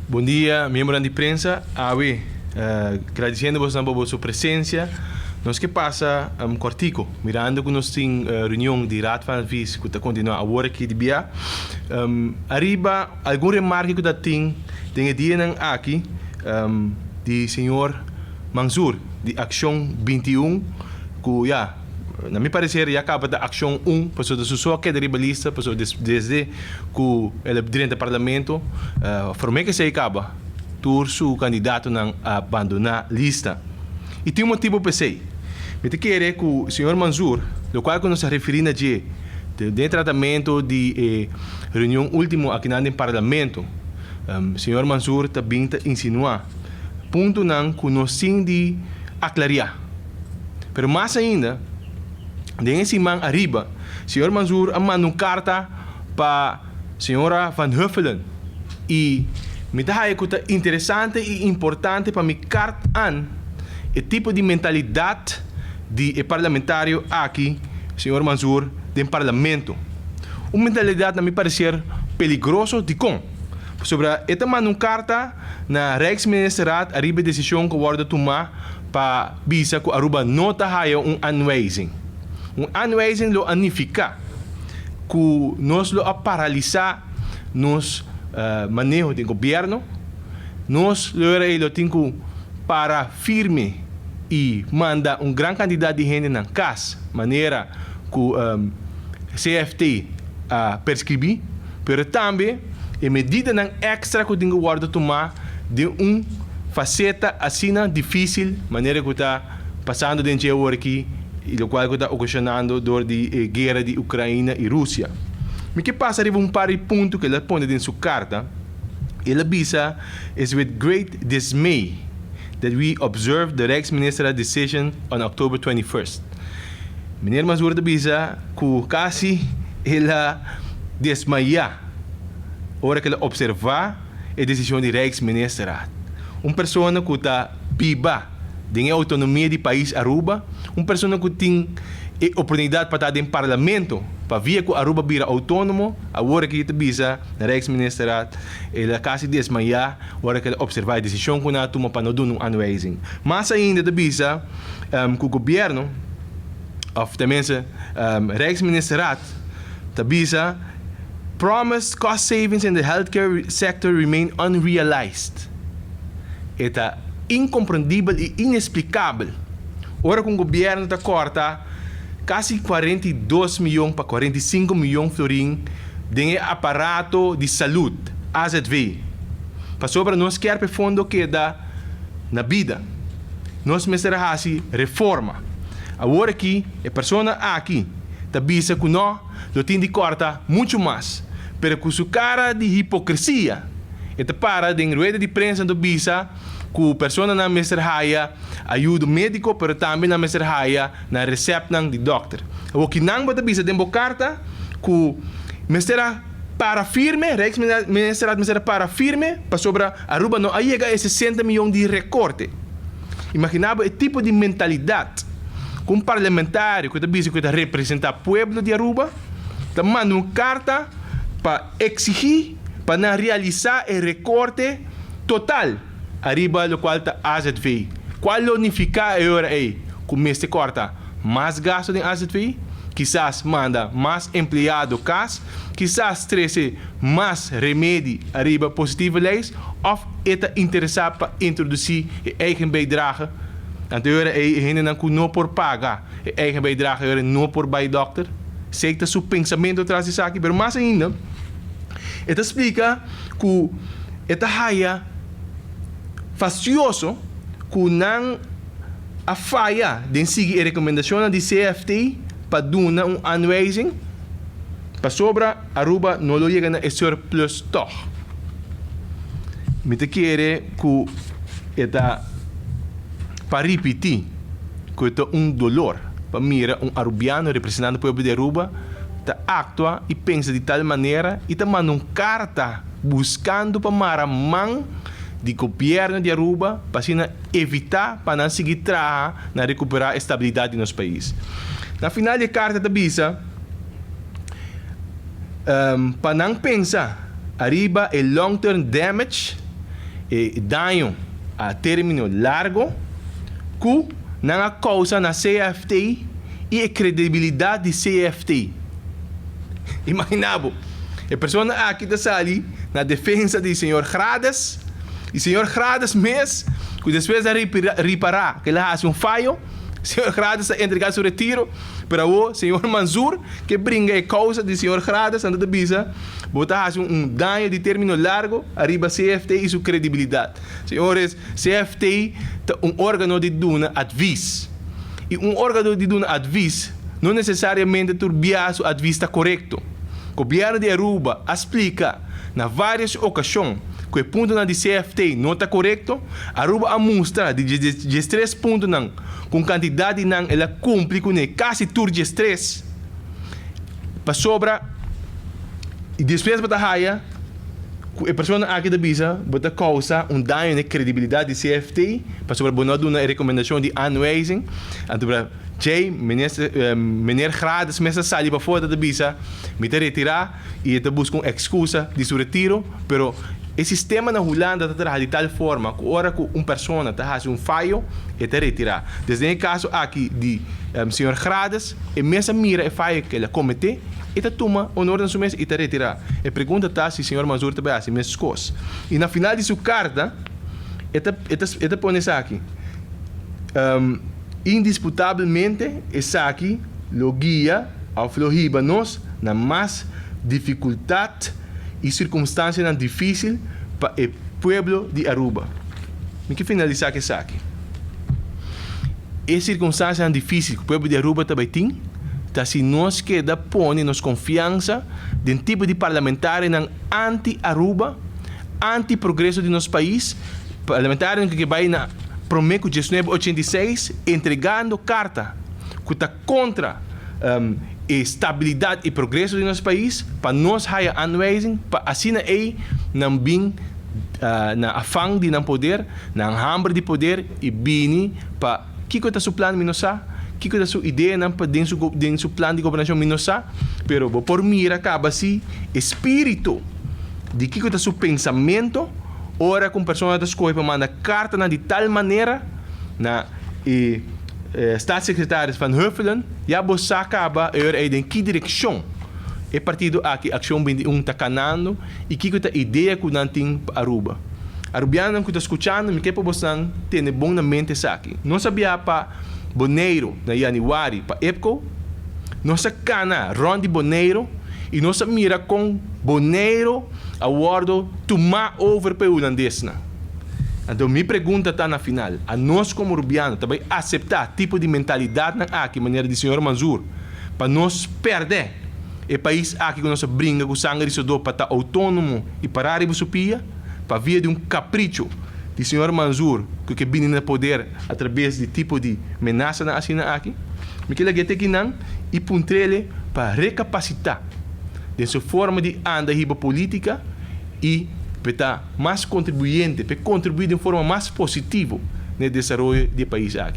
Bon dia, miembronan di prensa. Awe, gradisiendo bosnan pa boso presensia. Nos ke pasa kòrtiku, mirando ku nos tin reunion di Raad van Advies ku ta kontinuá awor aki di bia. Ariba algun remarke ku ta tin den e dianan aki di señor Mansur di Akshon 21 ku ya, na mi pareser ya kaba ta Akshon 1 pasobra su so a keda riba lista pasobra desde ku el a drenta parlamento promé ku esei kaba tur su kandidatonan a bandoná lista. I tin un motibu pa esei. Mi ta kere ku señor Mansur, lokual ku nos a referí na dje den e tratamentu di e reunion último akinan den parlamento, señor Mansur ta bin ta insinuá puntonan ku nos tin di aklariá. Pero mas ainda, den e siman ariba, señor Mansur a manda un karta pa señora Van Huffelen i mi ta haya ku ta interesante i importante pa mi kart an e tipo di mentalidat di e parlamentario aki, señor Mansur, den parlamento. Un mentalidat na mi parecer peligroso. Dikon? Pasobra e ta manda un karta na Rijksministerraad ariba e desishon ku a wòrdu tumá pa bisa ku Aruba no ta haya un aanwijzing. Un aanwijzing lo a nifiká ku nos lo a paralisá nos maneho den gobièrnu, nos lo era ei lo tin ku para firme i manda un gran kantidat di hende nan kas, manera ku CFT a perskribí, pero tambe e medidanan èkstra ku tin ku wòrdu tumá den un faseta asina difísil manera ku ta pasando den dje awor aki i lokual ku ta okashonando dor di e guera di Ukraina i Rusia. Mi ke pasa riba un par di punto ku el a pone den su karta. El a bisa, It's with great dismay that we observe the Rijksministerraad decision on October 21st. Meneer Mazur ta bisa ku kasi el a desmayá ora ku el a observá e desishon di Rijksministerraad. Un persona ku ta biba den e outonomia di pais Aruba, un persona ku tin e oportunidat pa ta den parlamento pa via ku Aruba bira outónomo, awor aki ta bisa na Rijksministerraad el a kasi desmayá ora ku el a observá e desishon ku nan a tuma pa no duna un aanwijzing. Mas ainda ta bisa ku gobièrnu òf tenminste Rijksministerraad ta bisa promised cost savings in the healthcare sector remain unrealized. E ta inkomprendibel i inesplikabel ora ku un gobièrnu ta kòrta kasi 42 miyon pa 45 miyon florin den e aparato di salud, AZV. Pasobra nos kier pa e fondo keda na bida, nos mester a hasi reforma. Awor aki e persona aki ta bisa ku no lo tin di kòrta muchu mas, pero ku su kara di hipokresia e ta para den rueda di prensa anto bisa ku personanan mester haya ayudo médiko pero tambe nan mester haya nan resèptnan di dòkter. Awor kinan bo ta bisa den bo karta ku mester a para firme, Rijksministerraad mester a para firme pasobra Aruba no a yega e 60 miyon di rekorte. Imaginá bo e tipo di mentalidat ku un parlamentario ku ta bisa ku e ta representá pueblo di Aruba ta manda un karta pa eksigí pa nan realisá e rekorte total ariba lokual ta azv. Kual lo nifiká e ora ei ku mester kòrta mas gastu den azv, kisas manda mas empleado kas, kisas trese mas remedi ariba positieve lijst òf e ta interesá pa introdusí e eigen bijdrage. Anto e ora ei e hendenan ku no por paga e eigen bijdrage e ora no por bai dòkter. Esei ta su pensamentu tras di esaki, pero mas ainda e ta splika ku e ta haya fastioso ku nan a faya den sigui e rekomendashonnan di CFT pa duna un aanwijzing pasobra Aruba no lo yega na e surplus tòg. Mi ta kere ku e ta pa ripití ku e ta un dolor pa mira un Arubiano representando pueblo di Aruba ta aktua i pensa di tal manera i ta manda un karta buskando pa mara man di gobièrnu di Aruba pa asina evitá pa nan sigui traha na rekuperá e stabilidat di nos pais. Na final di e karta ta bisa pa nan pensa ariba e long term damage. E daño a término largo ku nan a kousa na CFT i e kredibilidat di CFT. Imaginá bo, e persona aki ta sali na defensa di señor Grades i señor Grades mes ku despues a ripará ku el a hasi un fayo, señor Grades a entregá su retiro, pero awor señor Mansur ke bringa e kousa di señor Grades, anto ta bisa, Bo ta hasi un daño di término largo ariba CFT i su kredibilidat. Señores, CFT ta un órgano di duna advis. I un órgano di duna advis no nesesariamente tur bia su advis ta korekto. Gobièrnu di Aruba a splika na vários okashon ku e puntonan di CFT no ta korekto. Aruba a mustra di diestres puntonan ku un kantidat di nan el a kumpli kuné kasi tur diestres. Pasobra i despues bo ta haya ku e persona aki ta bisa bo ta kousa un daño na e kredibilidat di CFT pasobra bo no a duna e rekomendashon di aanwijzing. Anto bra djei minister meneer Grades mes a sali pafó ta bisa mi ta retirá i e ta buska un ekskusa di su retiro pero e sistema na Hulanda ta traha di tal forma ku ora ku un persona ta hasi un fayo e ta retirá. Des den e kaso aki di señor Grades. E mes a mira e fayo ku el a kometé, e ta tuma honor na su mes i ta retirá. E pregunta ta si señor Manzur ta bai hasi meskos. I na final di su karta e ta e ta e ta pone esaki, Indisputabelmente esaki lo guia òf lo hiba nos na mas difikultat i sirkumstansianan difísil pa e pueblo di Aruba. Mi ke finalisá ku esaki. E sirkunstansianan difísil ku pueblo di Aruba ta bai tin ta si nos keda pone nos konfiansa den tipo di parlamentarionan anti-Aruba, anti-progreso di nos pais, parlamentarionan ku ke bai na promé ku 1986 entregando karta ku ta kontra e stabilidat i progreso di nos pais pa nos haya aanwijzing pa asina ei nan bin na afan di nan poder, nan hamber di poder i bini pa kiko ta su plan mi no sa, kiko ta su ideanan pa den su den su plan di gobernashon mi no sa, pero bo por mira kaba si e spiritu di kiko ta su pensamento ora ku un persona ta skohe pa manda kartanan di tal manera na e Staatssecretaris Van Huffelen, ya bo sa kaba e ora ei den ki direkshon e partido aki Accion 21 ta kanando i kiko ta idea ku nan tin pa Aruba. Arubianonan ku ta skuchando mi ke pa bosnan tene bon na mente esaki. Nos a biaha pa Boneiru na yanüari pa EPCO. Nos a kana rònt di Boneiru i nos a mira kon Boneiru a wòrdu tumá over pa e hulandesnan. Anto mi pregunta ta na final, anos komo rubiano ta bai aseptá tipo di mentalidatnan aki manera di señor Manzur pa nos pèrdè e pais aki ku nos a bringa ku sanger di sodó pa ta outónomo i pará riba su pia pa via di un kapricho di señor Manzur ku ke bini na poder atrabes di tipo di menasanan asina aki? Mi ke lag'é te kinan i puntr'ele pa rekapasitá den su forma di anda hiba polítika i p'e ta mas kontribuyente, p'e kontribuí den forma mas positivo na e desaroyo di e pais aki.